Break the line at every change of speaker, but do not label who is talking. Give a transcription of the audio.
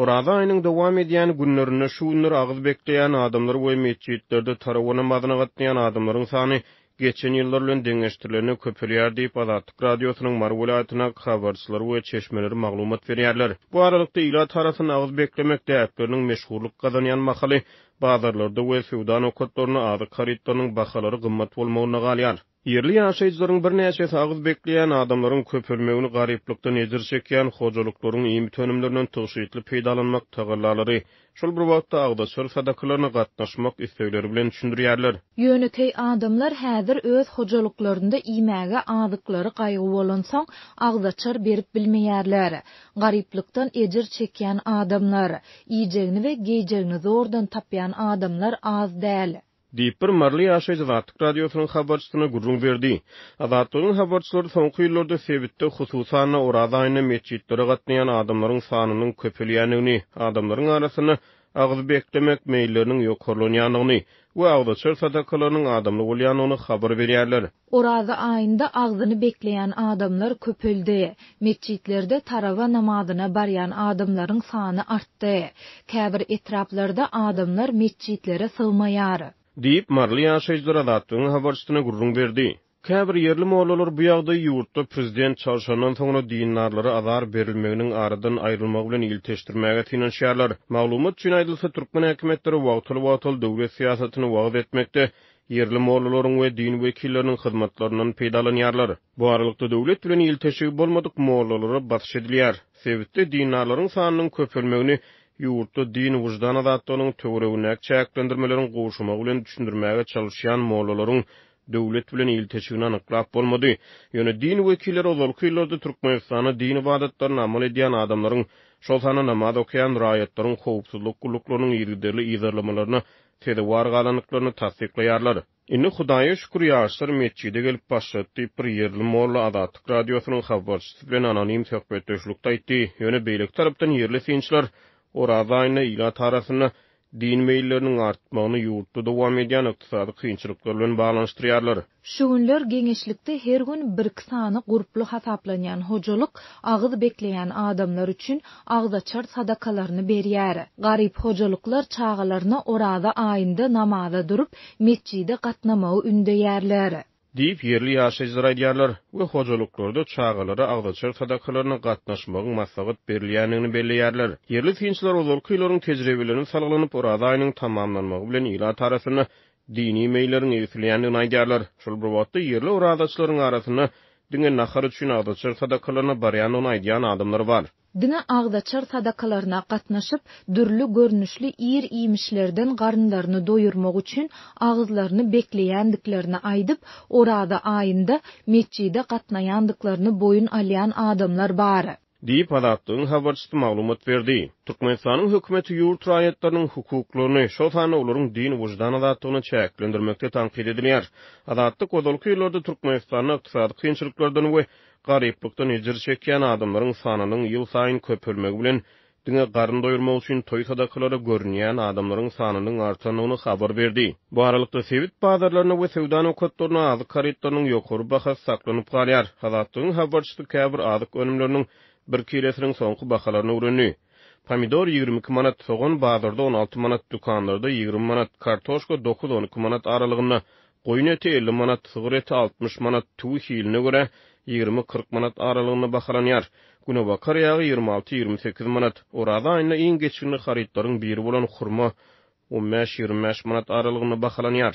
Oraza aýynyň dowam edýän günlerinde şu günler agyz bekleýän adamlar we metjitlerde tarawa namazyna gatnaýan adamlaryň sany geçen ýyllar bilen deňeşdirilende köpelýär diýip, Azatlyk Radiosynyň Mary welaýatyndaky habarçylary we çeşmeleri maglumat berýärler. Bu aralykda, ilat arasynda agyz beklemek däpleriniň meşhurlyk gazanýan mahaly, bazarlarda we söwda nokatlarynda azyk harytlarynyň bahalary gymmat bolmagynda galýar. Ýerli ýaşaýjylaryň birnäçesi agyz bekleýän adamlaryň köpelmegini garyplykdan ejir çekýän hojalyklaryň iýmit önümlerinden tygşytly peýdalanmak tagallalary, şol bir wagtda agzaçar sadakalaryna gatnaşmak islegleri bilen düşündirýärler.
Ýönekeý adamlar häzir öz hojalyklarynda iýmäge azyklary gaýgy bolansoň, agzaçar berip bilmeýärler. Garyplykdan ejir çekýän adamlar, iýjegini we geýjegini zordan tapýan adamlar az däl.
Diýip, bir maryly ýaşaýjy Azatlyk Radiosynyň habarçysyna gürrüň berdi. Azatlygyň habarçylary soňky ýyllarda sebitde, hususan-da, Oraza aýynda metjitlere gatnaýan adamlaryň sanynyň köpelýändigini, adamlaryň arasynda agyz beklemek meýilleriniň ýokarlanýandygyny we agzaçar sadakalarynyň adamly bolýandygyny habar berýärler.
Oraza aýynda agzyny bekleýän adamlar köpeldi. Metjitlerde tarawa namazyna barýan adamlaryň sany artdy. Käbir etraplarda adamlar metjitlere sygmaýar.
Diýip, maryly ýaşaýjylar Azatlygyň habarçysyna gürrüň berdi. Käbir ýerli mollalar bu ýagdaýy ýurtda prezident çalşandan soňra dindarlara azar berilmeginiň aradan aýrylmagy bilen ilteşdirmäge synanyşýarlar. Maglumat üçin aýdylsa, türkmen häkimiýetleri wagtal-wagtal döwlet syýasatyny wagyz etmekde ýerli mollalaryň we din wekilleriniň hyzmatlaryndan peýdalanýarlar. Bu aralykda, döwlet bilen ilteşigi bolmadyk mollalara basyş edilýär. Sebitde dindarlaryň sanynyň köpelmegini ýurtda din-wyždan azatlygynyň töweregindäki çäklendirmeleriň gowşamagy bilen düşündirmäge çalyşýan mollalaryň döwlet bilen ilteşigini anyklap bolmady. Ýöne din wekilleri ozalky ýyllarda Türkmenistanda din ybadatlaryny amal edýän adamlaryň, şol sanda namaz okaýan raýatlaryň howpsuzlyk gulluklarynyň yzygiderli yzarlamalaryna sezewar galandyklaryny tassyklaýarlar. Indi Hudaýa şükür ýaşlar metjide gelip başlady diýip, bir ýerli molla Azatlyk Radiosynyň habarçysy bilen anonim söhbetdeşlikde aýtdy. Ýöne beýleki tarapdan ýerli synçylar Oraza aýynda ilat arasynda din meýilleriniň artmagyny ýurtda dowam edýän ykdysady kynçylyklar bilen baglanyşdyrýarlar.
Şu günler geňeşlikde her gün birki sany gurply hasaplanýan hojalyk agyz bekleýän adamlar üçin agzaçar sadakalaryny berýär. Garyp hojalyklar çagalaryna Oraza aýynda namaza durup, metjide gatnamagy ündeýärler.
Diýip, ýerli ýaşaýjylar aýdýarlar we hojalyklarda çagalara agzaçar sadakalaryna gatnaşmagyň maslahat berilýändigini belleýärler. Ýerli synçylar ozalky ýyllaryň tejribelerine salgylanyp, Oraza aýynyň tamamlanmagy bilen ilat arasynda dini meýilleriň egsilýändigini aýdýarlar. Şol bir wagtda, ýerli orazaçylaryň arasynda diňe nahar üçin agzaçar sadakalaryna barýandygyny aýdýan adamlar bar.
Diňe agzaçar sadakalaryna gatnaşyp, dürli görnüşli ir-iýmişlerden garynlaryny doýurmak üçin agyzlaryny bekleýändiklerini aýdyp, Oraza aýynda metjide gatnaýandyklaryny boýun alýan adamlar bar.
Diýip, Azatlygyň habarçysy maglumat berdi. Türkmenistanyň hökümeti ýurt raýatlarynyň hukuklaryny, şol sanda olaryň din-wyždan azatlygyny çäklendirmekde tankyt edilýär. Azatlyk ozalky ýyllarda Türkmenistanda ykdysady kynçylyklardan we garyplykdan ejir çekýän adamlaryň sanynyň ýylsaýyn köpelmegi bilen diňe garyn doýurmak üçin toý sadakalary görünýän adamlaryň sanynyň artandygyny habar berdi. Bu aralykda, sebit bazarlarynda we söwda nokatlarynda azyk harytlarynyň ýokary bahasy saklanyp galýar. Azatlygyň habarçysy käbir azyk önümleriniň bir kilesiniň soňky bahalaryny öwrendi. Pomidor 22 manat, sogan bazarda 16 manat, dükanlarda 20 manat, kartoşka dokuz-on iki manat aralygynda, Goýun eti 50 manat, sygyr eti 60 manat, tüwi hiline görä, 20-40 manat aralygynda bahalanýar. Günebakar ýagy 26-28 manat. Oraza aýynda iň geçginli harytlaryň biri bolan hurma on bäş-ýigrimi bäş manat aralygynda bahalanýar.